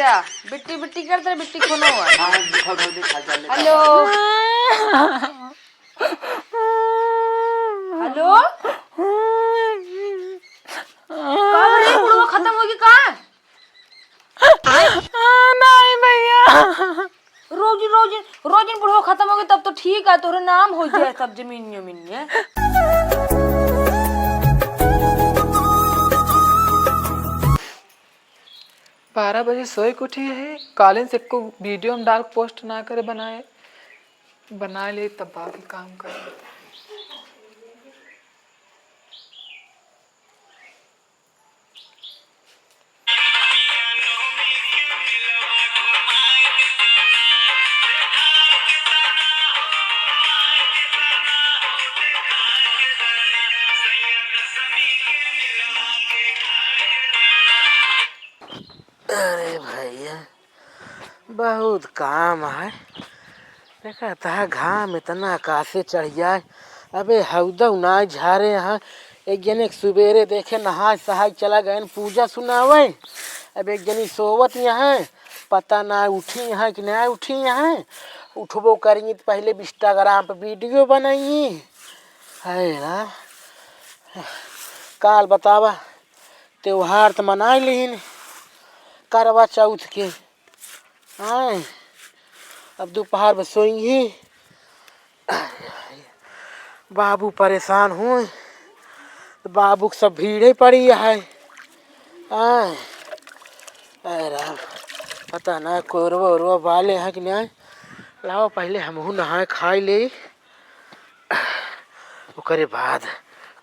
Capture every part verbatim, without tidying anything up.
क्या? बिट्टी बिट्टी करत रहे, बिट्टी कोनो हुआ। हाँ, दिखाओ, दिखाओ, दिखाओ, दिखाओ। हेलो। हेलो। का रे, बुढ़वा खत्म होगी का? नहीं भैया। रोज, रोज, रोज दिन बुढ़वा खत्म होगी, तब तो ठीक है, तोहरे नाम हो जाए सब जमीन, जमीन है। बारह बजे सोए के उठी है, कालिन से एको video हम डाल post ना करे, बनाए, बना ले तब बाकी काम करे। अरे भैया, बहुत काम है। देखा था घाम इतना कासे चढ़ जाए। अबे हौदौ नाय झारे हैं। एक जने के सुबेरे देखे नहाय सहाय चला गए पूजा सुनावे। अब एक जनी सोवत यहाँ, पता ना उठी यहाँ कि ना उठी यहाँ। उठबो करेंगी तो पहले Instagram पे video बनाई। है ना, काल बतावा, त्योहार तो मनाई लीन करवा चौथ के। आए, अब दोपहर में सोई ही। बाबू परेशान हुए, तो बाबू के सब भीड़े पड़ी है। आए, अरे राम, पता ना कोरवा ओरवा बाले हैं कि नहीं। लाओ, पहले हमहू नहाए खाई ले, ओकरे बाद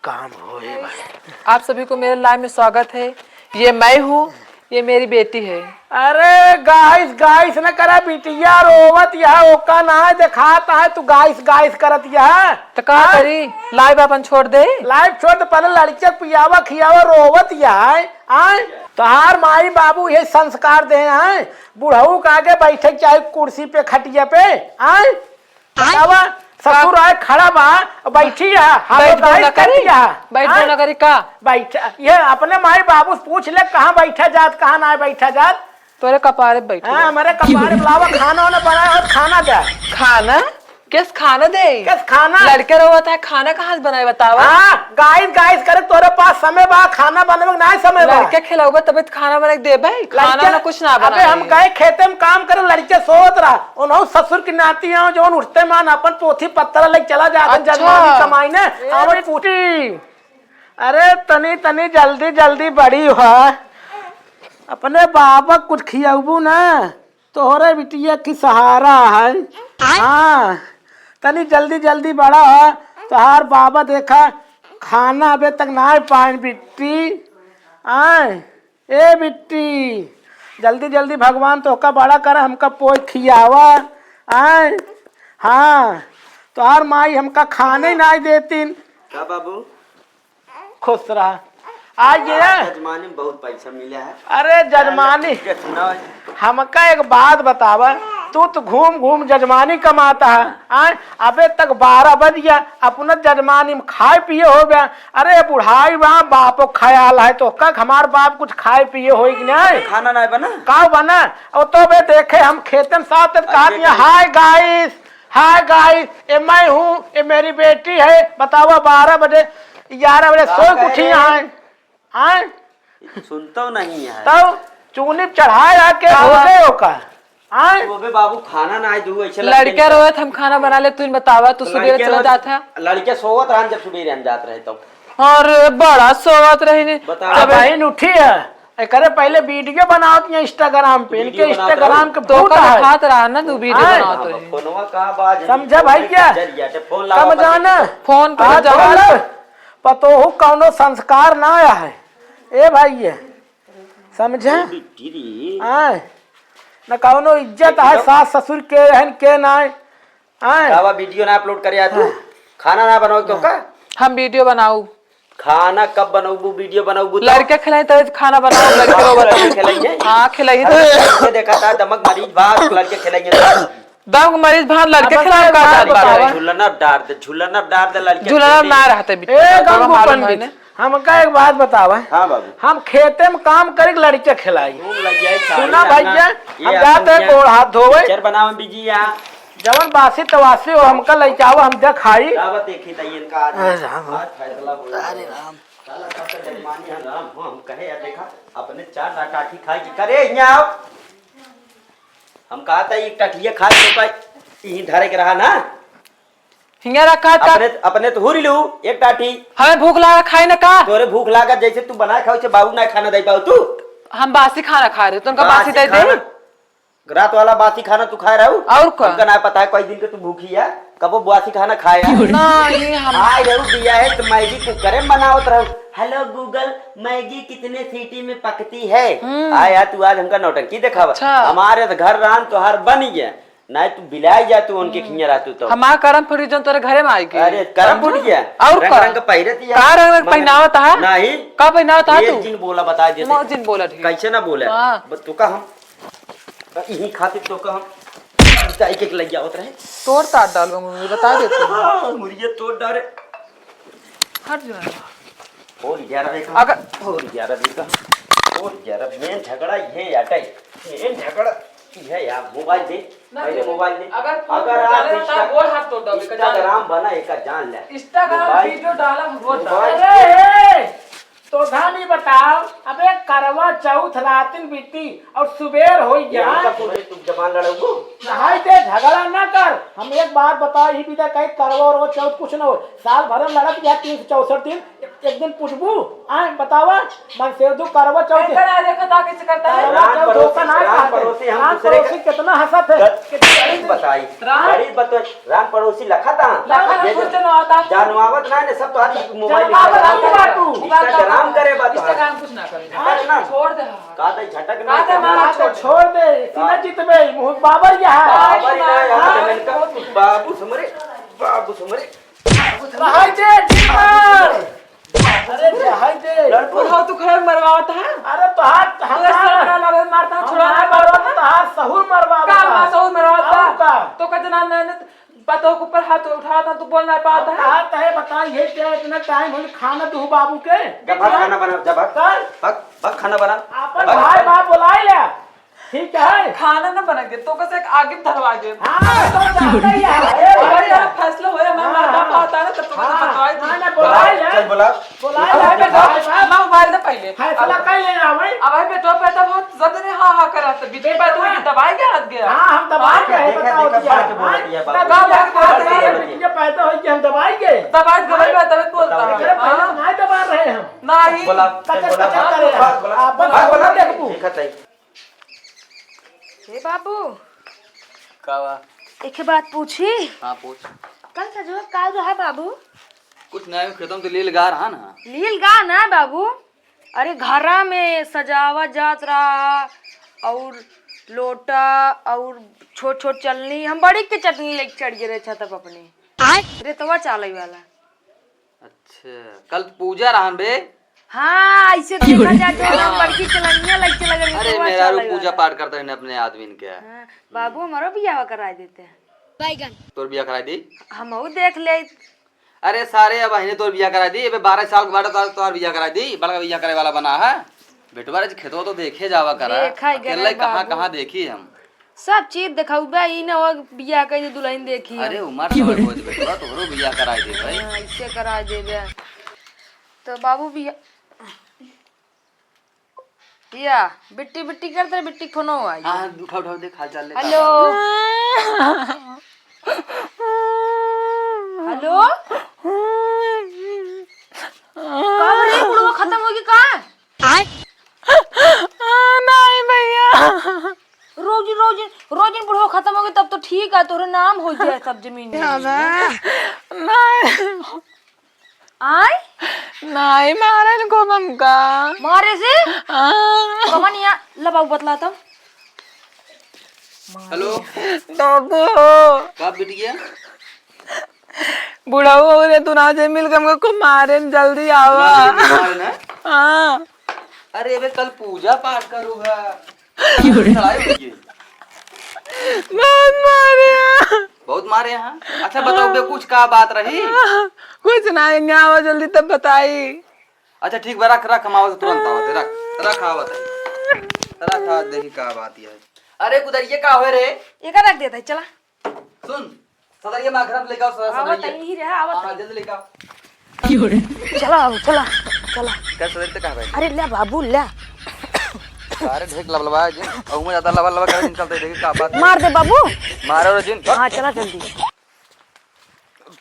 काम होए भाई। आप सभी को मेरे live में स्वागत है। ये मैं हूँ, ये मेरी बेटी है। अरे गाइस, गाइस न करा, बिटिया रोवत यह, ओका ना देखात है, तू गाइस, गाइस करत यह। तो का हाँ? करी, live अपन छोड़ दे? Live छोड़ दे, पहले लड़के पियावा खियावा, रोवत यह है। आय, तोहार माई बाबू ये संस्कार दे हैं, बुढ़ऊ के आगे बैठे के चाहे कुर्सी पे, खटिया पे। आय, बतावा, ससुर आए खड़ा बा, बैठी है, हम बैठ लोग ना करी, बैठ ना करी का? बैठ, ये अपने माई बाबू से पूछ ले, कहाँ बैठा जात, कहाँ ना बैठा जात। तोरे कपारे बैठ हाँ, जा। हमारे कपारे बुलावा, खाना वाना बनाए हो, खाना दे। खाना? किस खाना दे? किस खाना? लड़के रहो था, खाना कहाँ से बनाए बतावा? हाँ, गाइस, गाइस करे, तोरे पास समय बा, खाना बनावे के ना समय बा। लड़के खिलाओगे तबे तो खाना बना के देबे, खाना लड़के, ना कुछ ना अबे बनाए। हम गए खेते में काम करे, लड़के सोवत रहा, उन्हों ससुर की नाती हैं, जौन उठते मान अपन पोथी पत्तरा लेके चला जात हैं, अच्छा। जजमानी कमाई ने, ए, आवत पूछी। अरे तनी तनी जल्दी जल्दी बड़ी हुआ, अपने बाबा कुछ खियाबू ना, तोहरे बिटिया की सहारा है। हाँ, तनी जल्दी जल्दी बड़ा हुआ, तोहार बाबा देखा खाना अबे तक ना पाए बिट्टी। आए, ए बिट्टी, जल्दी जल्दी भगवान तोहका बड़ा करे, हमका पोइ खियावा। आए, हाँ, तोहार माई हमका खाने ना देतीन। का बाबू? खुश रहा। आज ये आज जजमानी में बहुत पैसा मिला है। अरे जजमानी, कितना? हमका एक बात बतावा, तू तो घूम घूम जजमानी कमाता है, आए? अबे तक बारह बज गया, अपना जजमानी में खाए पिए हो गया। अरे बुढ़ाई बा, बापो ख्याल है तो का हमार बाप कुछ खाए पिए होई कि नहीं? खाना नहीं बना? का बना? और तो बे देखे हम खेतन साथ कहा दिया, हाय गाइस, हाय गाइस, ये मैं हूँ, ये मेरी बेटी है। बतावा, बारह बजे, ग्यारह बजे का सोए कह उठी रहे हैं? आए, आए? सुनतो नहीं है। तब चूनी चढ़ाए आके का? हो गए ओका। आए? तो अबे बाबू खाना ना आए दू, ऐसे लड़के लड़के रोए थे, हम खाना बना ले, तू ही बतावा, तू तो सुबेरे लड़के चला रोए, जात है। लड़के सोवत रहन जब सुबेरे हम जात रहे तो। अरे बड़ा सोवत रही ने। बतावा। अब बहिन उठी है, एकरे पहले video बनावत है Instagram पे, video इनके बनावत Instagram रहे। के तो भूत का है। दिखात रहा ना, तू video आए? बनावत हाँ, रही। फोनवा का बाज है? समझा भाई क्या? जर गया, ते फोन लावा समझा ना? फोन पे आज जवाब कल पतोहू कौनो संस्कार ना आया है। ए भाई ये, समझा? ए बिट्टी रे। आए? न कौनो इज्जत है, सास ससुर के रहन के ना आए। आए? बाबा video ना upload करे आ तू। हाँ। खाना ना बनाओ तो का? हम video बनाऊ। खाना कब बनौबू, video बनौबू तो? लड़के खिलाई तो खाना बनाओ, लड़के रो लड़के बताओ। खिलाइए। हाँ, खिलाई तो। अरे, लड़के देखा था, दमक मरीज बात, लड़के खिलाइए तो। दमक मरीज भान लड़के अब खिलाओ का बात जात बात बाबा। है? झूलन अब डार दे, झूलन अब डार दे लड़के झूलन अब खिलाइए। ना रहते बिट्टी, ए, बाबा गंगू मालूम है पंडित। ने। हमका एक बात बतावा। हाँ बाबू। हम खेते में काम करी कि लड़किया खिलाई? घूम लग जाए सारी सुना भैया, ये हम अपन जाते हैं क्या गोड़ हाथ धोवे। पिक्चर बनावे बिजी या। जवन बासी तवासी हो हमका लइकावा, हम जा खाई। जावा देखी त इनका आज, अरे राम। आज फैसला हो। अरे राम। साला का तो जजमानी है राम, हम, हम कहे या देखा, अपने चार लाख टाठी खाई की करे, यहाँ आओ। हम कहा था एक टाठिया खा तो का यहीं धरे के रहा ना। हियाँ रखा था। अपने, अपने तो हुरी लू एक टाठी। हमें भूख लागा, खाई ना का? तोरे भूख लागा, जैसे तू बनाए खाओ, से बाबू ना खाना दे पाओ तू। हम बासी खाना खा रहे, तो उनका बासी बासी दे दे। खाना, रात वाला बासी खाना तू खाए रहू। और का? हमका ना पता है, कई दिन के तू भूखी है, कबो बासी खाना खाए है। नहीं, हम आए रहू दिया है तो मैगी कुकर में बनावत रहू। "हेलो गूगल, मैगी कितने सीटी में पकती है?" हम्म। आया तू आज हमका नौटंकी देखावा। अच्छा। हमारे तो घर रान तोहार बन गया। नाहीं तू बिलाई जा, तू उनके हम्म। खिया रहतू तो। हमार करम फूटी जौन तोरे घरे में आई के। अरे, करम फूट गया। और रंग का? रंग के पहिरत ही है। का रंग रंग मगर पहनावत है? नाहीं। का पहनावत है ये तू? जिन बोला, बता दे। मो जिन बोला ठीक। कैसे ना बोला? हाँ। बस तू का हम, यही खातिर तो का हम जाई के लग जावत रहे। तोड़ तार डालो, मुझे बता देते हैं। हाँ, मुझे तोड़ डाले। हट जो है। हो ग्यारह का। अगर हो ग्यारह का। हो ग्यारह, मेन झगड़ा ये अटै। मेन झगड़ा ये यार, मोबाइल दे। ना पहले दे। मोबाइल दे। अगर फोन अगर आप डाले ना, इंस्टा-, गोड़ हाथ तोड़ दो, Instagram बना, एक जान ले। Instagram मोबाइल, वीडियो डाला, गोड़ हाथ। मोबाइल। अरे, हे, तो धानी बताओ, अबे करवा चौथ रातिन बीती और सुबेर होई ये गया। हमका पूरे तू जबान लड़ाऊ। नहाई दे, झगड़ा ना कर। हम एक बात बताओ, ही बीता कहीं करवा और चौथ कुछ ना हो। साल भर में लड़त गया तीन सौ चौसठ दिन, एक दिन पूछबू, आए बतावा, मन से दू करवा चौथ। एकर आ देखा ता कैसे करता है। करवा रान चौथ पड़ोसी, होता ना रान कहते। पड़ोसी हम रान दूसरे पड़ोसी के कितना हंसत है। गरीब बताई। रान गरीब बताई, रान पड़ोसी लखा था। लखा था, ये कुछ तो ना होता। जानवावत ना ने सब तो आज मोबाइल जनवा निकाल बता रहा। तू बाटू। Instagram करे बात। Instagram कुछ ना करे। झटक ना। छोड़ दे। हाँ। का दे झटक ना। का दे मारा, छोड़ दे। छोड़ दे, सीना हाँ। जीतबे, मुँह बाबर यहाँ। बाबर ना यहाँ, हाँ। जमीन का बाबू सुमरे, बाबू सुमरे। रहाई दे, जीवन। अरे, रहाई दे। लड़पुर हो, तू खड़े मरवावत है? अरे, तो हाथ, हम तू ऐसे ना लगे, मारता, हम छुड़ा ना मारता, पावत है? तो हाथ सहूर मरवावत का है। मार सहूर मरवावत और है? का? तो का जना ना, ना, पतोह के ऊपर हाथ उठावत है, तू बोल ना पावत है? कहा तो है, बता, ये क्या इतना टाइम हो गया, खाना दू बाबू के? जा भाग, खाना बना, जा भाग। कर। भाग, भाग, खाना बना। अपन भाग, भाई भाग। बाप बुलाए ले। ठीक है। खाना ना बना के, तो कैसे आगे धरवा दे। हाँ, तो जानते ही है। अरे, अरे, अरे। यार, फैसला होया, मैं हाँ, माता हाँ। पाता ना, तब तो हाँ, बतवाई थी। हाँ, ना, बुलाए ले। चल, बुला। बुलाए अब ले, अबे भाई, बेटा, भाई। मैं मोबाइल दे पहले। फैसला अब कर लेना, भाई। अब भाई बेटा, बेटा बहुत ज्यादा ने हाँ, हाँ करा, तो बीच में बेटा, बात हुई कि हाँ। दबाई गया, हाथ गया। हाँ, हम दबाई हाँ। गए, देखा, बताओ देखा, दिया। बात बोल दिया, बात। हाँ, दबाई गया, बात बोल दिया। बेटिया पैदा होई कि हम दबाई गए। दबाई, दबाई, हाँ। दबाई, तभी बोलता बताओ। है। एकरे पहले हाँ। तो नहीं दबा रहे हम। नहीं। बोला, कचर, बोला, कचर बात करे। बोला, बोला, आपन बात बोला, देखबू। देखा तई। हे बाबू, का बा? एक बात पूछी? हाँ, पूछ। कल सजवा का रहा बाबू? कुछ नहीं, खेतों तो लील गा रहा ना। लील गा ना बाबू? अरे, घरा में सजावा जात रहा और लोटा और छोट छोट चलनी, हम बड़ी के चटनी लेके चढ़ गए रहे छत पर अपने। आय? रेतवा चालई वाला। अच्छा, कल तो पूजा रहन बे। हाँ, ऐसे देखा जाए तो हम बड़की चलनिया लग चला गए, अरे, तो मेहरारू चाला पूजा वाला। पाठ करता है अपने आदमी के। हाँ, बाबू, हमारो बियाह कराए देते हैं। बैगन। तोर बियाह कराए दी? हमहू देख ले। अरे सारे, अब अहिने तोर बियाह कराए दी, अबे बारह साल के बाद तोर, तोर बियाह कराए दी, बड़का बियाह करे वाला बना है। बेटवा रे, खेतवा तो देखे जावा करा। देखा ही अकेले गए कहाँ, बाबू। कहाँ देखी हम? सब चीज देखाऊ बे, ई ना हो बियाह कइले दुल्हन देखी हम। अरे उमर तो हो जे बेटवा, तोहरो बियाह कराई दे भाई। हाँ, इसे कराई देबे। तो बाबू बियाह, या, बिट्टी, बिट्टी करते, बिट्टी के फोनो आई। हाँ, हाँ, उठाओ, उठाओ, देख हाल चाल ले का हेलो। बात। हेलो। का रे, बुढ़वा खत्म होगी का? आय? आ, नहीं भैया। रोज, रोज, रोज दिन बुढ़वा खत्म हो गए, तब तो ठीक है, तोरे नाम हो जाए सब जमीन में। नहीं। आय? नहीं, मारे इनको हमका। मारे से? हाँ। कमन यहाँ, ला बाबू बतला तब। हेलो। बाबू। का बिटिया? बुढ़ऊ हो रे, तू ना जे मिल के हमको खूब मारे न, जल्दी आवा। मारे न? हाँ। अरे बे, कल पूजा पाठ करू है। लड़ाई हुई है। बहुत मारे हैं। बहुत मारे हैं? अच्छा बताओ बे, कुछ का बात रही? कुछ ना, यहाँ आवा जल्दी तब बताई। अच्छा ठीक बा, रख रख, हम आवत, तुरंत आवत है, रख रख, आवत है, रख, आ, देखी का बात है। अरे कुदरिये का होए रे? एका रख देता है, चला। सुन, सदरिया में घर में लेके आओ, सदर-, आवत सदरिया। है, यही रहा, आवत हाँ, है। जल्दी लेके आओ। चला, चला, चला। क्या सदर से कहाँ बैठे? अरे ले बाबू, ले। अरे ढेक लबलबा है जी, और मुझे ज्यादा लबलबा करे, निकलते देखी का बात है। मार दे बाबू। मारो रे जिन। हाँ, चला जल्दी।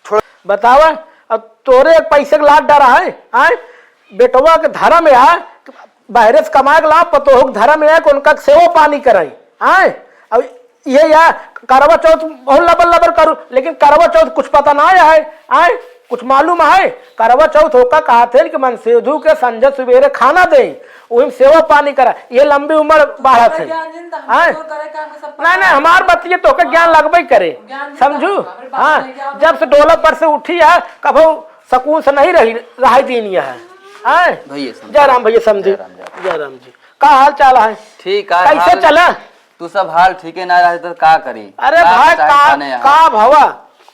छोड़। बतावा, अब तोरे एक पैसे के लात डरा है, आय? बेटवा के धर्म या, बहरे से कमाए के लाओ, पतोह के धर्म या कि उनका सेवा पानी कराई, आय? अब ये या करवा चौथ बहुत लबर लबर करू, लेकिन करवा चौथ कुछ पता ना है, आय? कुछ मालूम है? करवा चौथ होका कहत है कि मनसेधु के संझा सुबेरे खाना दे, वही में सेवा पानी करा, ये लंबी उम्र बढ़त है। ज्ञान जिन त हम आय? तो करे काम के सब नहीं, पता नहीं, है। हमार बतिये तोहके ज्ञान हाँ। लगबे करे। ज्ञान जिन त समझू? हमरे बाप हाँ, नहीं ज्ञान जब से डोला पर से उठी है, कभो सकून से नहीं रही, रहाई दीन यह है। आय? भैया समझू। जय राम भैया समझू। जय राम, जय राम। जय राम जी। का हाल चाल है? ठीक है, कैसे हाल चला? तू सब हाल ठीके ना रहे तो का करी? अरे का भाई, पचाए का, खाने यहाँ? का भवा?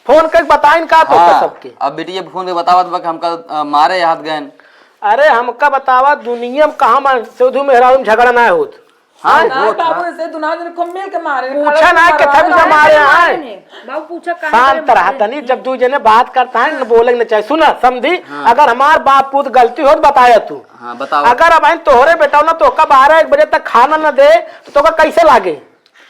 फोन करके बताइन का तो हाँ, सबके? अब बिटिया फोन पे बतावत बा कि हमका, अ, मारे हाथ गए। अरे हमका बतावा, दुनिया में कहाँ मनसेधु मेहरारू में झगड़ा ना होत? हाँ, हाँ, होत बाबू, है। ऐसे दुना दिन खूब मिल के मारे, पूछा खड़े ना होकर के थम मारे, से मारे मारे हैं। नहीं। बाबू, पूछा काहे शांत करे रहा मारे? तनी, जब दू जने बात करता है, न बोले के न चाहे। सुना, समधी, हाँ। अगर हमार बाप पूत गलती हो तो बताया तू। हाँ, बताओ। अगर अब तोहरे बेटा ना तोका बारह एक बजे तक खाना न दे, तो तोका कैसे लागे?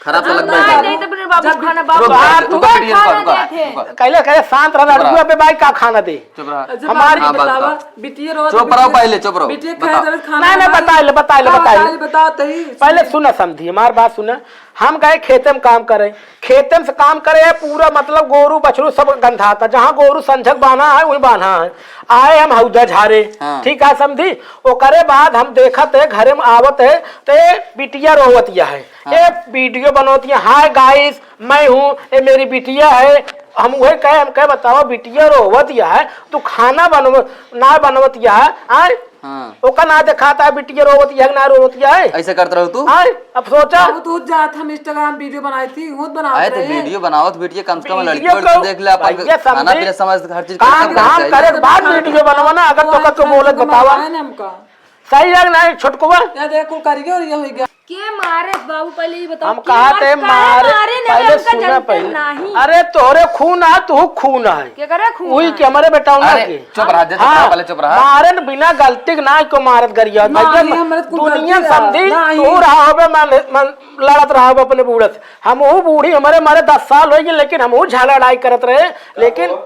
खराब तो लगबे ना, करे। नहीं तो अपने बाबू जब खाना, बाप रुक, रुक, खाना रुक, तू रुक, रुक, खाना रुक, देते। रुक। कहले, कहले, शांत रह, चुप रहा। लड़कुआ पे भाई का खाना दे? चुप रहा। अच्छा, हमारी बात हाँ, बात बतावा, बताओ। बिटिया रोत चुप रहो, बिटिया पहले चुप रहो, बिटिया बताओ। खाए देवे खाना नहीं, नहीं, खाना। बताइले, बताइले, हाँ, बताइले। बताइले, बताओ तही। पहले सुना समधी, हमार बात सुना। हम गए खेते में काम करे, खेते में से काम करे है, पूरा मतलब गोरू बछरू सब गंधाता, जहाँ गोरू संझक बान्हा है, वहीं बान्हा है। आए हम हौदा झारे, हाँ। ठीक है समधी। ओकरे बाद हम देखत है, घरे में आवत है, तो ये बिटिया रोवत यह है, हाँ। ये वीडियो बनौत यह, "हाय गाइस, मैं हूँ, ये मेरी बिटिया है।" हम वही कहे, हम कहे, "बताओ, बिटिया रोवत यह है, तू खाना बनव-, ना बनवत यह है, आय?" हाँ। ओका ना देखाता है, बिटिया रोवत यह है कि ना रोवत यह है। ऐसे करत रहू तू? आय, अब सोचा। बाबू, तू जात हम Instagram वीडियो बनाई थी, खुद बनावत अरे, तो रहे। वीडियो बनावत, बिटिया कम से कम वीडियो लड़की को देख ले, अपन भैया खाना समझे। पीना समझ, हर चीज काम करना धाम चाहिए। करे के बाद वीडियो बनवाना, अगर तो हाँ, कब बोलत बतावा। है ना हमका। सही है कि नहीं, छोटकुआ? क्या देख, कुल करिए और ये हो गया। के मारे बाबू, पहले ये बताओ, हम के कहा मार-, थे काहे मारे, मारे नहीं, पहले हमका सुना जनते पहले। नहीं। अरे, तोहरे खून है, तू खून है। के करे खून वही है? के हमारे बेटा उन्हें अरे, के। चुप रहा, जैसे हाँ, पहले चुप रहा। मारन बिना गलती के ना को मारत गरिया। मारे भैया, हमरे कुल दुनिया गलती है। समझी, नहीं। तू रहा होबे मन, मन लड़त रहा होबे अपने बूढ़े से। हम वो बूढ़ी हमारे मारे दस साल हो गए, लेकिन हम वो झगड़ा लड़ाई करत रहे, लेकिन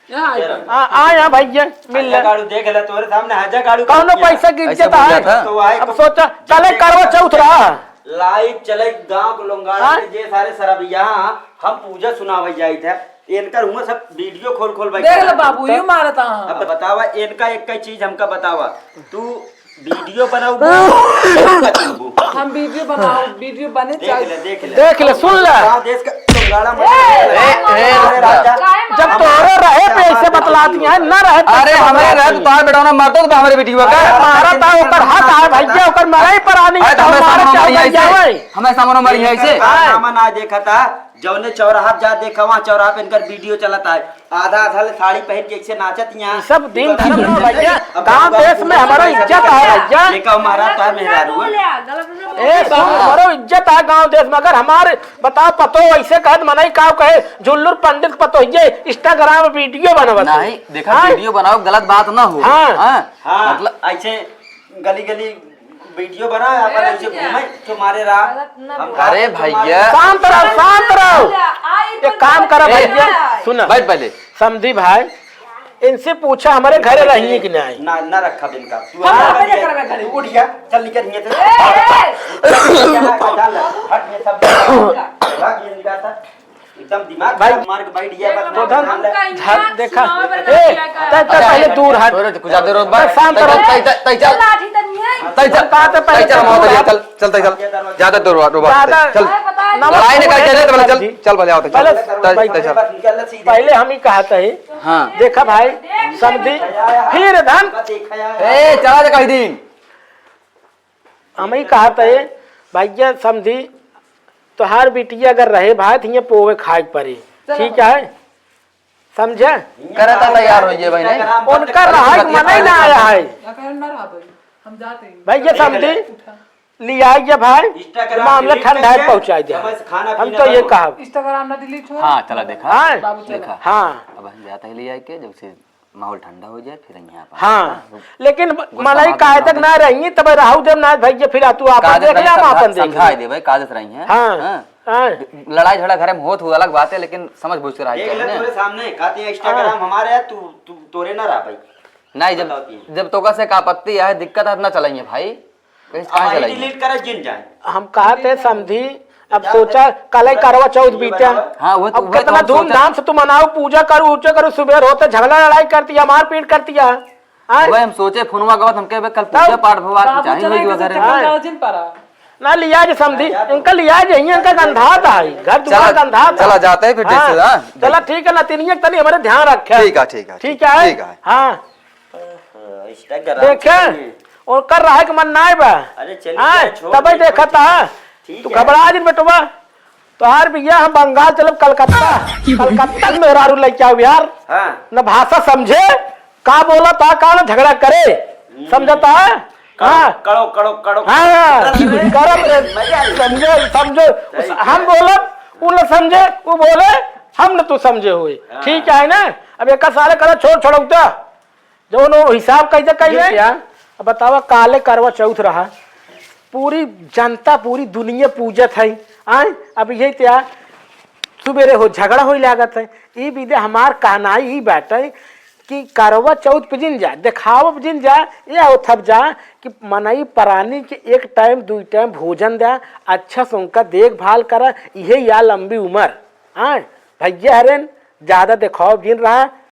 यहाँ आइए। आ, आ यहाँ भैया, मिल ले। गाड़ू देख ले, तोरे सामने हाजा गाड़ू कौनो करतिया। पैसा की ऐसे इज्जत बोल है? जाता। तो आए अब तो सोचा, जब चले देखा करवा था चौथ रहा। Live चले गांव के लोंगाड़ा हाँ? में जे सारे शराबिया हम पूजा सुनावे जाइत है, इनकर हुआ सब वीडियो खोल खोल बैठा देख ले है। बाबू, तो ये मारता है। अब बतावा, इनका एक कई चीज हमका बतावा, तू वीडियो बनाऊ, हम वीडियो बनाओ, वीडियो बने देख चाहिए। ले, देख ले। देख ले, सुन ले। गाँव देश का चुंगाड़ा ए, मत ए, ए, अरे राजा, काहे जब मारा? तोहरे रहे पे ऐसे बतलाती है, ना रहे पे अरे, ऐसे हमरे बतलाती रहे तो है। तोहार बेटा ना मरतो तो हमरे वीडियो का। अरे, मारा था, ओकर हक है भैया, ओकर मराई पर आनी अरे, है, तो हमें हमारे सामने क्या मारी है भैया इसे? भाई? हमें सामने मारी है इसे? इनका कारनामा ना देखा था, जौने चौराहा पे जा देखा, वहाँ चौराहा पे इनकर वीडियो चलत है। आधा आधा ले साड़ी पहन के ऐसे नाचत यहाँ। ई सब दिन इनका धर्म ना भैया, अब गाँव गाँव देश में पूरा हमारा पैसा इज्जत है भैया। देखा हमारा तार मेहरारू है। ए, सुन, हमारो इज्जत है गाँव देश में। अगर हमारे बताओ पतो ऐसे कहत मनई का कहे, झुल्लुर पंडित पतो ये Instagram वीडियो बनवत है। नहीं, देखा हाँ? वीडियो बनाओ, गलत बात ना हो। हाँ। हाँ? हाँ, मतलब ऐसे गली गली वीडियो बना, अपन ऐसे घूमे, तुम्हारे राह। गलत ना हम बोल। अरे भैया। शांत रहो, शांत रहो। आई तो एक काम करा ए, भैया, सुना। बैठ पहले। समधी भाई, इनसे पूछा हमारे घरे रहिए कि नहीं? ना, ना रखा बिन का। तू हम आ, अपने घर में घरे। उठ गया, चल निकल यहाँ से। ए, ए। हट ये सब। भाग ये निकाल था। एकदम दिमाग भाई, खराब मार के बैठ गया, बस तो धन नाम ले। हमका इंसान देखा। सुनावे वाला ए, क्या का? तै, तै पहले दूर हट। थोड़े कुछ ज्यादा रोत बा। शांत रहो। तै, तै, तै चल। लाठी तनी है। तै चल। कहाँ तै पहले तै चल, दूर हट। चल, चल, तै चल। ज्यादा दूर रोत बा। ज्यादा चल। अरे बताए ना, लड़ाई ने कहीं चले तो बोले, चल, चल, भले आओ, तै चल। पहले तै, तै चल। पहले हम ही कहा थे। हाँ। देखा भाई, समधी, फिर धन। ए, चला जा कहीं दिन। हम ही कहा थे, भैया समधी, तोहार बिटिया अगर रहे भाई, तो ये पोवे खाए के पड़ी। चलो। ठीक है? समझे? करे तो तैयार हो जाए भाई, नहीं? उनका रहा कि मना ही ना आया है। या कहे ना रहा भाई, हम जाते हैं। भाई, ये समझी? उठा। लिया ये भाई, Instagram मामला delete ठंडा है, करके पहुंचाई दे। समय से खाना हम पीना तो ये बंद। कहा। Instagram ना delete हो। हाँ, चला देखा। हाँ। बाबू चला। देखा। हाँ। अब हम जाते हैं लिया के, जब से माहौल ठंडा हो जाए, फिर यहाँ पर। हाँ, हाँ, लेकिन गुस्सा मनई मत काहे करना तक भाई। ना रही, तब रहू देम ना भाई, ये फिर तू आपन काजत देख रही ले, हम समझा-, आपन देख समझाए ले। दे भाई, काजत रही हैं। हाँ, हाँ। हाँ। लड़ाई झगड़ा घर में होत हुआ अलग बात है, लेकिन समझ बूझ के रहा देख ले जाए तोरे ना। सामने, कहते हैं Instagram हाँ। हमारे है, तू, तू, तोरे ना रहा भाई। नहीं, जब, बताओ ती। जब तोका से का आपत्ति है, दिक्कत है, ना चलाइए भाई। कहीं अब कहाँ भाई चलाइए? Delete करे जिन जाए। हम कहा थे समझी, अब जाओ सोचा, फिर। कल ही करवा चौथ ये बीते। बताओ। हाँ, वो तो, अब वो तो कितना हम सोचा। धूमधाम से तू मनाओ, पूजा करू, उजा करू, सुबह होते झगड़ा लड़ाई करती है, मारपीट करती है। आय? वही हम सोचे, फोनवा गवत हमके बे, कल तब पूजा पाठ भगवान की बाबू चाही चला होई गया घर तो में। चक्कर हाँ। काला जिन पड़ा। ना लिया जे समझी, हाँ, जा तो। इनका लिया जे ही, इनका गंधा था, घर दुआर चला, गंधा था। चला जाते हैं फिर हाँ, जैसे, हाँ, चला देख। ठीक है, नतिनिया तनी हमारे ध्यान रखे। ठीक है, ठीक है, ठीक ठीक है, है। ठीक है। हाँ। ओहो, Instagram देखे, चलिए। ओकर रहे के मन नाय बा। अरे चलिए, आय, छोड़ तबे दे, देखा कोई था। ठीक तू है। घबरा जिन बेटवा। तोहार बिया हम बंगाल चलब, कलकत्ता। कलकत्ता के मेहरारू लइके आऊ यार। हाँ। न भाषा समझे, का बोला था, का न झगड़ा करे। हम्म। समझता है? कड़ो, हाँ। कड़ो, कड़ो, कड़ो। हाँ, करब रे। मजा आई। समझे, समझो। सही हम है। बोलब, उ न समझे, उ बोले, हम न तू समझे हुए। हाँ। ठीक है ना? अब एक साले करा छोड़, छोड़ौता। जौन वो हिसाब कैसे कैले? जी भैया। अब बतावा, काले करवा चौथ रहा, पूरी जनता, पूरी दुनिया पूजत है। आय, अब यही त्या सुबेरे हो झगड़ा होई लागत है। ई विदे हमार कहनाई ई बाटे कि करवा चौथ पे जिन जा, देखावा पे जिन जा, या उथप जा कि मनई प्राणी के एक टाइम, दुई टाइम भोजन द्या, अच्छा से उनका देखभाल करा, इहे या लंबी उम्र। आय, भैया हरेन, ज्यादा देखावा पे जिन रहा,